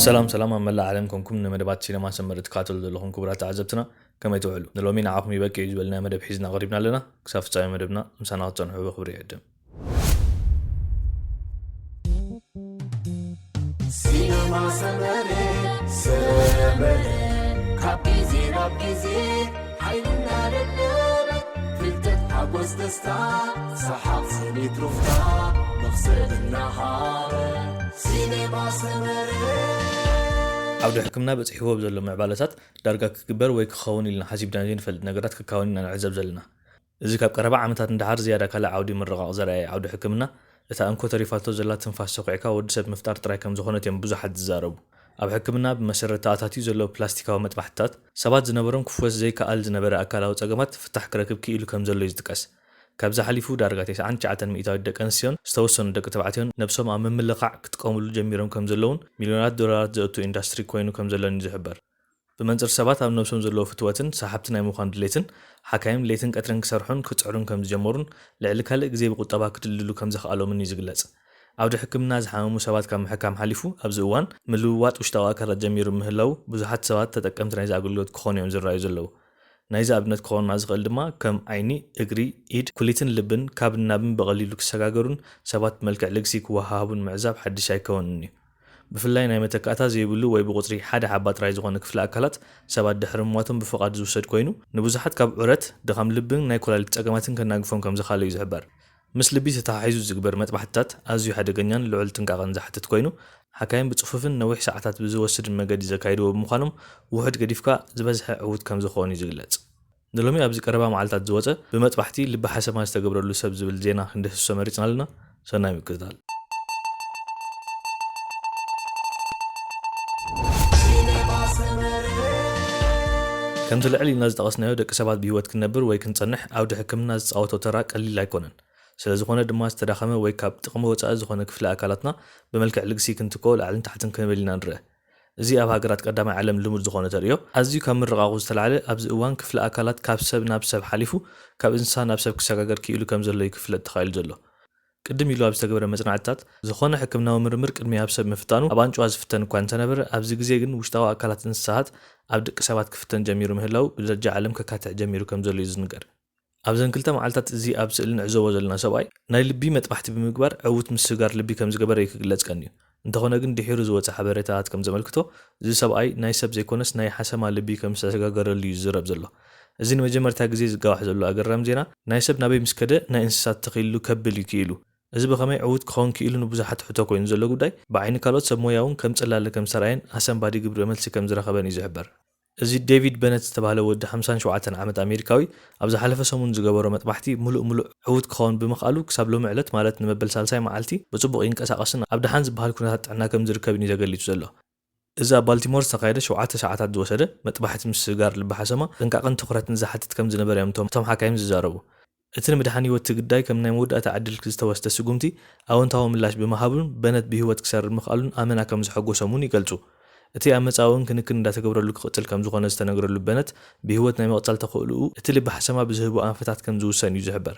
ሰላም ሰላም፣ ኣብ መላእ ዓለም ኮንኩም ንመደባት ሲነማ ሰመር እትከታተሉ ዘለኹም ክቡራት ተዓዘብትና፣ ከመይ ትውዕሉ? ንሎሚ ንዓኹም ይበቂ እዩ ዝበልና መደብ ሒዝና ቀሪብና ኣለና። ክሳብ ፍጻሜ መደብና ምሳና ክትጸንሑ ብኽብሪ ይዕድም። ሲነማ ሰመረ ሰመረ ካብ ግዜ ናብ ግዜ ሓይልና ደደበ ፍልጠት ሓጎስ ደስታ ሰሓቕ ስኒት ሩፍታ መኽሰብ እናሃበ ሲነማ ሰመረ ዓውዲ ሕክምና በጺሕዎ ብዘሎ ምዕባለታት ዳርጋ ክግበር ወይ ክኸውን ኢልና ሓሲብና ዘይንፈልጥ ነገራት ክካውን ኢና ንዕዘብ ዘለና። እዚ ካብ ቀረባ ዓመታት ንደሓር ዝያዳ ካልእ ዓውዲ ምርቓቕ ዘርኣየ ዓውዲ ሕክምና፣ እታ እንኮ ተሪፋቶ ዘላ ትንፋስ ሰኹዕካ ወዲ ሰብ ምፍጣር ጥራይ ከም ዝኾነት እዮም ብዙሓት ዝዛረቡ። ኣብ ሕክምና ብመሰረት ተኣታትዩ ዘሎ ፕላስቲካዊ መጥባሕትታት፣ ሰባት ዝነበሮም ክፍወስ ዘይከኣል ዝነበረ ኣካላዊ ጸገማት ፍታሕ ክረክብ ክኢሉ ከም ዘሎ እዩ ዝጥቀስ። ካብዚ ሓሊፉ ዳርጋ ተስዓን ትሽዓተን ሚእታዊት ደቂ ኣንስትዮን ዝተወሰኑ ደቂ ተባዕትዮን ነብሶም ኣብ ምምልኻዕ ክጥቀምሉ ጀሚሮም ከም ዘለውን ሚልዮናት ዶላራት ዘእቱ ኢንዳስትሪ ኮይኑ ከም ዘሎን እዩ ዝሕበር። ብመንጽር ሰባት ኣብ ነብሶም ዘለዎ ፍትወትን ሰሓብቲ ናይ ምዃን ድሌትን፣ ሓካይም ለይትን ቀትርን ክሰርሑን ክጽዕሩን ከም ዝጀመሩን ልዕሊ ካልእ ግዜ ብቁጠባ ክድልድሉ ከም ዘኽኣሎምን እዩ ዝግለጽ። ዓውዲ ሕክምና ዝሓመሙ ሰባት ካብ ምሕካም ሓሊፉ ኣብዚ እዋን ምልውዋጥ ውሽጣዊ ኣካላት ጀሚሩ ምህላው ብዙሓት ሰባት ተጠቀምቲ ናይዚ ኣገልግሎት ክኾኑ እዮም ዝረኣዩ ዘለዉ። ናይዚ ኣብነት ክኾንና ዝኽእል ድማ ከም ዓይኒ፣ እግሪ፣ ኢድ፣ ኩሊትን ልብን ካብን ናብን ብቐሊሉ ክሰጋገሩን ሰባት ብመልክዕ ልግሲ ክወሃሃቡን ምዕዛብ ሓድሽ ኣይከውንን እዩ። ብፍላይ ናይ መተካእታ ዘይብሉ ወይ ብቑጽሪ ሓደ ሓባ ጥራይ ዝኾነ ክፍሊ ኣካላት ሰባት ድሕሪ ምሟቶም ብፍቓድ ዝውሰድ ኮይኑ፣ ንብዙሓት ካብ ዑረት፣ ድኻም ልብን ናይ ኩላሊት ጸገማትን ከናግፎም ከም ዝኽኣለ እዩ ዝሕበር። ምስ ልቢ ተተሓሒዙ ዝግበር መጥባሕትታት ኣዝዩ ሓደገኛን ልዑል ጥንቃቐን ዝሓትት ኮይኑ፣ ሓካይም ብጽፉፍን ነዊሕ ሰዓታት ብዝወስድን መገዲ ዘካይድዎ ብምዃኖም፣ ውሑድ ገዲፍካ ዝበዝሐ ዕዉት ከም ዝኸውን እዩ ዝግለጽ። ንሎሚ ኣብዚ ቀረባ መዓልታት ዝወጸ ብመጥባሕቲ ልቢ ሓሰማ ዝተገብረሉ ሰብ ዝብል ዜና ክንድህስሶ መሪጽና ኣለና። ሰናይ ምክትታል። ከምቲ ልዕል ኢልና ዝጠቐስናዮ፣ ደቂ ሰባት ብህይወት ክንነብር ወይ ክንጸንሕ ዓውዲ ሕክምና ዝጻወቶ ተራ ቀሊል ኣይኮነን። ስለ ዝኾነ ድማ ዝተዳኸመ ወይ ካብ ጥቕሚ ወጻኢ ዝኾነ ክፍሊ ኣካላትና ብመልክዕ ልግሲ ክንትክኦ ላዕልን ታሕትን ክንብል ኢና ንረአ። እዚ ኣብ ሃገራት ቀዳማይ ዓለም ልሙድ ዝኾነ ተርእዮ፣ ኣዝዩ ካብ ምርቓቑ ዝተላዕለ ኣብዚ እዋን ክፍሊ ኣካላት ካብ ሰብ ናብ ሰብ ሓሊፉ ካብ እንስሳ ናብ ሰብ ክሰጋገር ክኢሉ ከም ዘሎ እዩ ክፍለጥ ተኻኢሉ ዘሎ። ቅድም ኢሉ ኣብ ዝተገብረ መጽናዕትታት፣ ዝኾነ ሕክምናዊ ምርምር ቅድሚ ኣብ ሰብ ምፍታኑ ኣብ ኣንጭዋ ዝፍተን እኳ እንተነበረ፣ ኣብዚ ግዜ ግን ውሽጣዊ ኣካላት እንስሳት ኣብ ደቂ ሰባት ክፍተን ጀሚሩ ምህላው ብደረጃ ዓለም ከካትዕ ጀሚሩ ከም ዘሎ እዩ ዝንገር። ኣብዘን ክልተ መዓልታት እዚ ኣብ ስእሊ ንዕዘቦ ዘለና ሰብኣይ ናይ ልቢ መጥባሕቲ ብምግባር ዕዉት ምስግጋር ልቢ ከም ዝገበረ እዩ ክግለጽ ቀንዩ። እንተኾነ ግን ድሒሩ ዝወጸ ሓበሬታታት ከም ዘመልክቶ፣ እዚ ሰብኣይ ናይ ሰብ ዘይኮነስ ናይ ሓሰማ ልቢ ከም ዝተሰጋገረሉ እዩ ዝዝረብ ዘሎ። እዚ ንመጀመርታ ግዜ ዝጋዋሕ ዘሎ ኣገራሚ ዜና፣ ናይ ሰብ ናበይ ምስ ከደ ናይ እንስሳት ተኺልሉ ከብል እዩ ክኢሉ። እዚ ብኸመይ ዕዉት ክኸውን ክኢሉ ንብዙሓት ሕቶ ኮይኑ ዘሎ ጉዳይ፣ ብዓይኒ ካልኦት ሰብ ሞያ እውን ከም ጽላለ ከም ዝተራእየን ኣሰንባዲ ግብረ መልሲ ከም ዝረኸበን እዩ ዝሕበር። እዚ ዴቪድ በነት ዝተባህለ ወዲ ሓምሳን ሸውዓተን ዓመት ኣሜሪካዊ ኣብ ዝሓለፈ ሰሙን ዝገበሮ መጥባሕቲ ምሉእ ምሉእ ዕዉት ክኸውን ብምኽኣሉ ክሳብ ሎሚ ዕለት ማለት ንመበል ሳልሳይ መዓልቲ ብጽቡቕ ይንቀሳቐስን ኣብ ደሓን ዝበሃል ኩነታት ጥዕና ከም ዝርከብን እዩ ተገሊጹ ዘሎ። እዚ ኣብ ባልቲሞር ዝተኻየደ ሸውዓተ ሰዓታት ዝወሰደ መጥባሕቲ ምስግጋር ልቢ ሓሰማ ጥንቃቐን ትኹረትን ዝሓትት ከም ዝነበረ እዮም እቶም እቶም ሓካይም ዝዛረቡ። እቲ ንምድሓን ህይወት እቲ ግዳይ ከም ናይ መወዳእታ ዕድል ዝተወስደ ስጉምቲ ኣወንታዊ ምላሽ ብምሃቡን በነት ብህይወት ክሰርር ምኽኣሉን ኣመና ከም ዘሐጎሶም እውን ይገልጹ። እቲ ኣብ መጻኢ እውን ክንክን እንዳተገብረሉ ክቕጽል ከም ዝኾነ ዝተነግረሉ በነት ብህይወት ናይ ምቕጻል ተኽእልኡ እቲ ልቢ ሓሰማ ብዝህቦ ኣንፈታት ከም ዝውሰን እዩ ዝሕበር።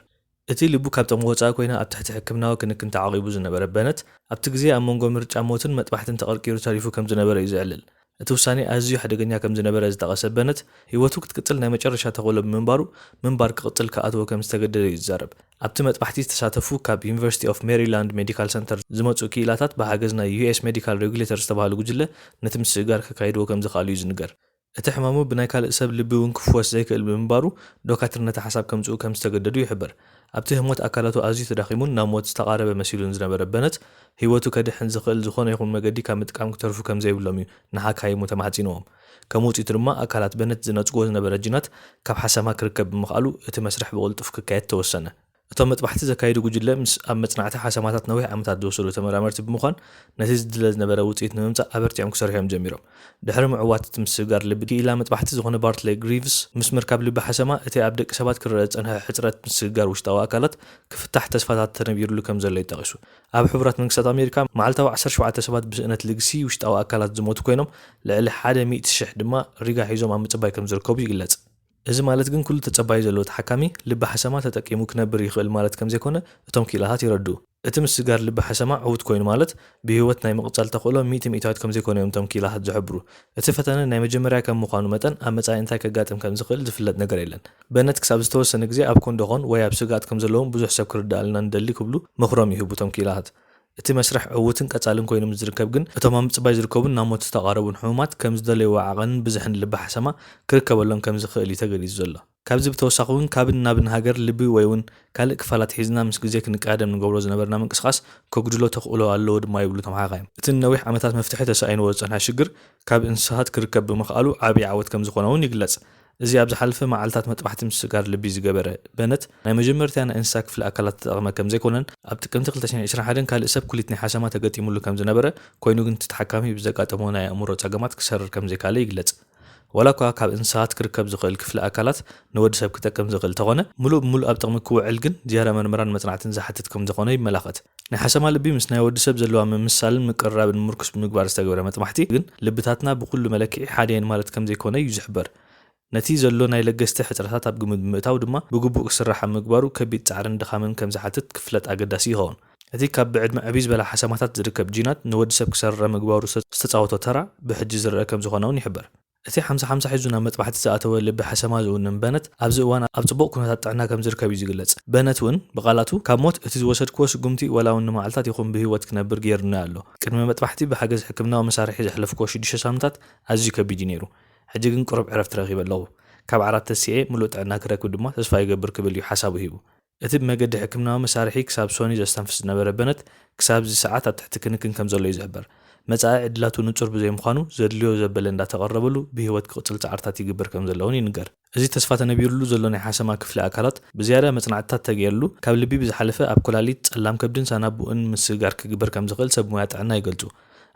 እቲ ልቡ ካብ ጥቕሚ ወጻኢ ኮይና ኣብ ትሕቲ ሕክምናዊ ክንክን ተዓቒቡ ዝነበረ በነት ኣብቲ ግዜ ኣብ መንጎ ምርጫ ሞትን መጥባሕትን ተቐርቂሩ ተሪፉ ከም ዝነበረ እዩ ዝዕልል። እቲ ውሳኔ ኣዝዩ ሓደገኛ ከም ዝነበረ ዝጠቐሰ በነት፣ ህይወቱ ክትቅጽል ናይ መጨረሻ ተኽእሎ ብምንባሩ፣ ምንባር ክቕጽል ክኣትዎ ከም ዝተገደደ እዩ ዝዛረብ። ኣብቲ መጥባሕቲ ዝተሳተፉ ካብ ዩኒቨርሲቲ ኦፍ ሜሪላንድ ሜዲካል ሰንተር ዝመጹ ክኢላታት ብሓገዝ ናይ ዩ ኤስ ሜዲካል ሬጉሌተር ዝተባህሉ ጉጅለ ነቲ ምስግጋር ከካይድዎ ከም ዝኽኣሉ እዩ ዝንገር። እቲ ሕማሙ ብናይ ካልእ ሰብ ልቢ እውን ክፍወስ ዘይክእል ብምንባሩ፣ ዶካትር ነቲ ሓሳብ ከምጽኡ ከም ዝተገደዱ ይሕበር። ኣብቲ ህሞት ኣካላቱ ኣዝዩ ተዳኺሙን ናብ ሞት ዝተቓረበ መሲሉን ዝነበረ በነት፣ ህይወቱ ከድሕን ዝኽእል ዝኾነ ይኹን መገዲ ካብ ምጥቃም ክተርፉ ከም ዘይብሎም እዩ ንሓካይሙ ተማሕጺንዎም። ከም ውጽኢቱ ድማ ኣካላት በነት ዝነጽጎ ዝነበረ ጂናት ካብ ሓሰማ ክርከብ ብምኽኣሉ እቲ መስርሕ ብቕልጡፍ ክካየድ ተወሰነ። እቶም መጥባሕቲ ዘካይዱ ጉጅለ ምስ ኣብ መጽናዕቲ ሓሰማታት ነዊሕ ዓመታት ዝወሰዱ ተመራመርቲ ብምዃን ነቲ ዝድለ ዝነበረ ውጽኢት ንምምጻእ ኣበርቲዖም ክሰርሑ እዮም ጀሚሮም። ድሕሪ ምዕዋት እቲ ምስግጋር ልቢ ክኢላ መጥባሕቲ ዝኾነ ባርትለይ ግሪቭስ ምስ ምርካብ ልቢ ሓሰማ እቲ ኣብ ደቂ ሰባት ክረአ ዝጸንሐ ሕጽረት ምስግጋር ውሽጣዊ ኣካላት ክፍታሕ ተስፋታት ተነቢሩሉ ከም ዘሎ እዩ ጠቒሱ። ኣብ ሕቡራት መንግስታት ኣሜሪካ መዓልታዊ ዓሰርተ ሸውዓተ ሰባት ብስእነት ልግሲ ውሽጣዊ ኣካላት ዝሞቱ ኮይኖም፣ ልዕሊ ሓደ ሚእቲ ሽሕ ድማ ሪጋ ሒዞም ኣብ ምጽባይ ከም ዝርከቡ ይግለጽ። እዚ ማለት ግን ኩሉ ተጸባዩ ዘሎ ተሓካሚ ልቢ ሓሰማ ተጠቂሙ ክነብር ይኽእል ማለት ከም ዘይኮነ እቶም ክኢላታት የረድኡ። እቲ ምስጋር ልቢ ሓሰማ ዕዉት ኮይኑ ማለት ብህይወት ናይ ምቕጻል ተኽእሎ ሚእቲ ሚእታዊት ከም ዘይኮነ እዮም እቶም ክኢላታት ዝሕብሩ። እቲ ፈተነ ናይ መጀመርያ ከም ምዃኑ መጠን ኣብ መጻኢ እንታይ ከጋጥም ከም ዝኽእል ዝፍለጥ ነገር የለን። በነት ክሳብ ዝተወሰነ ግዜ ኣብ ኮንዶኾን ወይ ኣብ ስግኣት ከም ዘለዎም ብዙሕ ሰብ ክርድኣልና ንደሊ ክብሉ ምኽሮም ይህቡ እቶም ክኢላታት። እቲ መስርሕ ዕዉትን ቀጻልን ኮይኑ ምስ ዝርከብ ግን እቶም ኣብ ምጽባይ ዝርከቡን ናብ ሞት ዝተቓረቡን ሕሙማት ከም ዝደለይዎ ዓቐንን ብዝሕን ልቢ ሓሰማ ክርከበሎም ከም ዝኽእል እዩ ተገሊጹ ዘሎ። ካብዚ ብተወሳኺ እውን ካብን ናብን ሃገር ልቢ ወይ እውን ካልእ ክፋላት ሒዝና ምስ ግዜ ክንቀዳደም ንገብሮ ዝነበርና ምንቅስቓስ ከጉድሎ ተኽእሎ ኣለዎ ድማ ይብሉ እቶም ሓኻይም። እቲ ንነዊሕ ዓመታት መፍትሒ ተሳኢንዎ ዝጸንሐ ሽግር ካብ እንስሳታት ክርከብ ብምኽኣሉ ዓብዪ ዓወት ከም ዝኾነ እውን ይግለጽ። እዚ ኣብ ዝሓለፈ መዓልታት መጥባሕቲ ምስጋር ልቢ ዝገበረ በነት ናይ መጀመርታ ናይ እንስሳ ክፍሊ ኣካላት ተጠቕመ ከም ዘይኮነን ኣብ ጥቅምቲ ክልተ ሽሕን ዕስራን ሓደን ካልእ ሰብ ኩሊት ናይ ሓሰማ ተገጢሙሉ ከም ዝነበረ ኮይኑ ግን እቲ ተሓካሚ ብዘጋጠሞ ናይ ኣእምሮ ጸገማት ክሰርር ከም ዘይካለ ይግለጽ። ዋላ እኳ ካብ እንስሳት ክርከብ ዝኽእል ክፍሊ ኣካላት ንወዲ ሰብ ክጠቅም ዝኽእል ተኾነ፣ ምሉእ ብምሉእ ኣብ ጥቕሚ ክውዕል ግን ዝያዳ መርመራን መጽናዕትን ዝሓትት ከም ዝኾነ ይመላኸት። ናይ ሓሰማ ልቢ ምስ ናይ ወዲ ሰብ ዘለዋ ምምሳልን ምቅርራብን ምርኩስ ብምግባር ዝተገብረ መጥባሕቲ ግን ልብታትና ብኩሉ መለክዒ ሓደ እየን ማለት ከም ዘይኮነ እዩ ዝሕበር። ነቲ ዘሎ ናይ ለገስቲ ሕጽረታት ኣብ ግምት ብምእታው ድማ ብግቡእ ክስራሕ ኣብ ምግባሩ ከቢድ ጻዕርን ድኻምን ከም ዝሓትት ክፍለጥ ኣገዳሲ ይኸውን። እቲ ካብ ብዕድመ ዕብይ ዝበላ ሓሰማታት ዝርከብ ጂናት ንወዲ ሰብ ክሰርረ ምግባሩ ዝተጻወቶ ተራ ብሕጂ ዝረአ ከም ዝኾነ እውን ይሕበር። እቲ ሓምሳ ሓምሳ ሒዙ ናብ መጥባሕቲ ዝኣተወ ልቢ ሓሰማ ዝውንን በነት ኣብዚ እዋን ኣብ ጽቡቕ ኩነታት ጥዕና ከም ዝርከብ እዩ ዝግለጽ። በነት እውን ብቓላቱ ካብ ሞት እቲ ዝወሰድክዎ ስጉምቲ ዋላ እውን ንመዓልታት ይኹን ብህይወት ክነብር ገይሩኒ ኣሎ። ቅድሚ መጥባሕቲ ብሓገዝ ሕክምናዊ መሳርሒ ዘሕለፍክዎ ሽዱሽተ ሳምንታት ኣዝዩ ከቢድ እዩ ነይሩ። ሕጂ ግን ቁሩብ ዕረፍቲ ረኺበ ኣለኹ። ካብ ዓራት ተሲኤ ምሉእ ጥዕና ክረክብ ድማ ተስፋ ይገብር ክብል እዩ ሓሳቡ ሂቡ። እቲ ብመገዲ ሕክምናዊ መሳርሒ ክሳብ ሶኒ ዘስተንፍስ ዝነበረ በነት ክሳብ እዚ ሰዓት ኣብ ትሕቲ ክንክን ከም ዘሎ እዩ ዝሕበር። መጻኢ ዕድላቱ ንጹር ብዘይምዃኑ ዘድልዮ ዘበለ እንዳተቐረበሉ ብህይወት ክቕጽል ጻዕርታት ይግበር ከም ዘሎ እውን ይንገር። እዚ ተስፋ ተነቢሩሉ ዘሎ ናይ ሓሰማ ክፍሊ ኣካላት ብዝያዳ መጽናዕትታት ተገይርሉ ካብ ልቢ ብዝሓለፈ ኣብ ኮላሊት፣ ጸላም ከብድን ሳናቡእን ምስግጋር ክግበር ከም ዝኽእል ሰብ ሙያ ጥዕና ይገልጹ።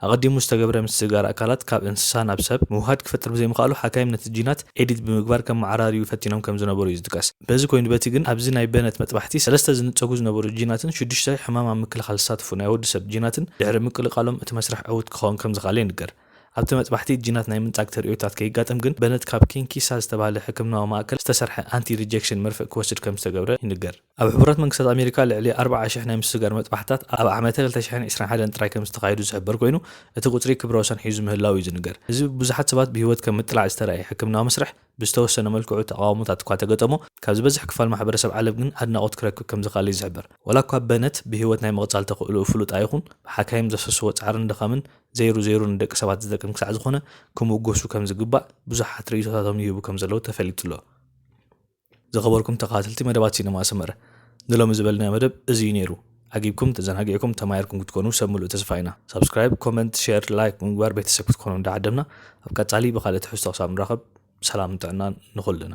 ኣቐዲሙ ዝተገብረ ምስግጋር ኣካላት ካብ እንስሳ ናብ ሰብ ምውሃድ ክፈጥር ብዘይምኽኣሉ ሓካይም ነቲ ጂናት ኤዲት ብምግባር ከመዓራርዩ ፈቲኖም ከም ዝነበሩ እዩ ዝጥቀስ። በዚ ኮይኑ በቲ ግን ኣብዚ ናይ በነት መጥባሕቲ ሰለስተ ዝንጸጉ ዝነበሩ ጂናትን ሽዱሽተ ሕማም ኣብ ምክልኻል ዝሳተፉ ናይ ወዲ ሰብ ጂናትን ድሕሪ ምቅልቃሎም እቲ መስርሕ ዕዉት ክኸውን ከም ዝኽኣለ ይንገር። ኣብቲ መጥባሕቲ ጂናት ናይ ምንጻግ ተርእዮታት ከይጋጥም ግን በነት ካብ ኪንኪሳ ዝተባህለ ሕክምናዊ ማእከል ዝተሰርሐ ኣንቲ ሪጀክሽን መርፍእ ክወስድ ከም ዝተገብረ ይንገር። ኣብ ሕቡራት መንግስታት ኣሜሪካ ልዕሊ ኣርባዓ ሽሕ ናይ ምስጋር መጥባሕትታት ኣብ ዓመተ ክልተ ሽሕን ዕስራን ሓደን ጥራይ ከም ዝተኻየዱ ዝሕበር ኮይኑ እቲ ቁጽሪ ክብረ ወሰን ሒዙ ምህላው እዩ ዝንገር። እዚ ብዙሓት ሰባት ብህይወት ከም ምጥላዕ ዝተራእየ ሕክምናዊ መስርሕ ብዝተወሰነ መልክዑ ተቓውሞታት እኳ ተገጠሞ ካብ ዝበዝሕ ክፋል ማሕበረሰብ ዓለም ግን ኣድናቖት ክረክብ ከም ዝኽኣለ እዩ ዝሕበር። ዋላ እኳ በነት ብህይወት ናይ ምቕጻል ተኽእሎኡ ፍሉጥ ኣይኹን ብሓካይም ዘፍሰስዎ ጻዕርን ድኻምን ዘይሩ ዘይሩ ንደቂ ሰባት ዝጠቅም ክሳዕ ዝኾነ ክምጎሱ ከም ዝግባእ ብዙሓት ርእይቶታቶም ይህቡ ከም ዘለዉ ተፈሊጡ ኣሎ። ዝኸበርኩም ተኸታተልቲ መደባት ሲነማ ኣሰመረ ንሎሚ ዝበልናዮ መደብ እዚ እዩ ነይሩ። ዓጊብኩም ተዘናጊዕኩም ተማሂርኩም ክትኮኑ ሰብ ምሉእ ተስፋ ኢና። ሳብስክራይብ፣ ኮመንት፣ ሼር፣ ላይክ ብምግባር ቤተሰብ ክትኮኑ እንዳዓደምና ኣብ ቀጻሊ ብኻልእ ትሕዝቶ ክሳብ ንራኸብ ሰላም ጥዕናን ንኹልና።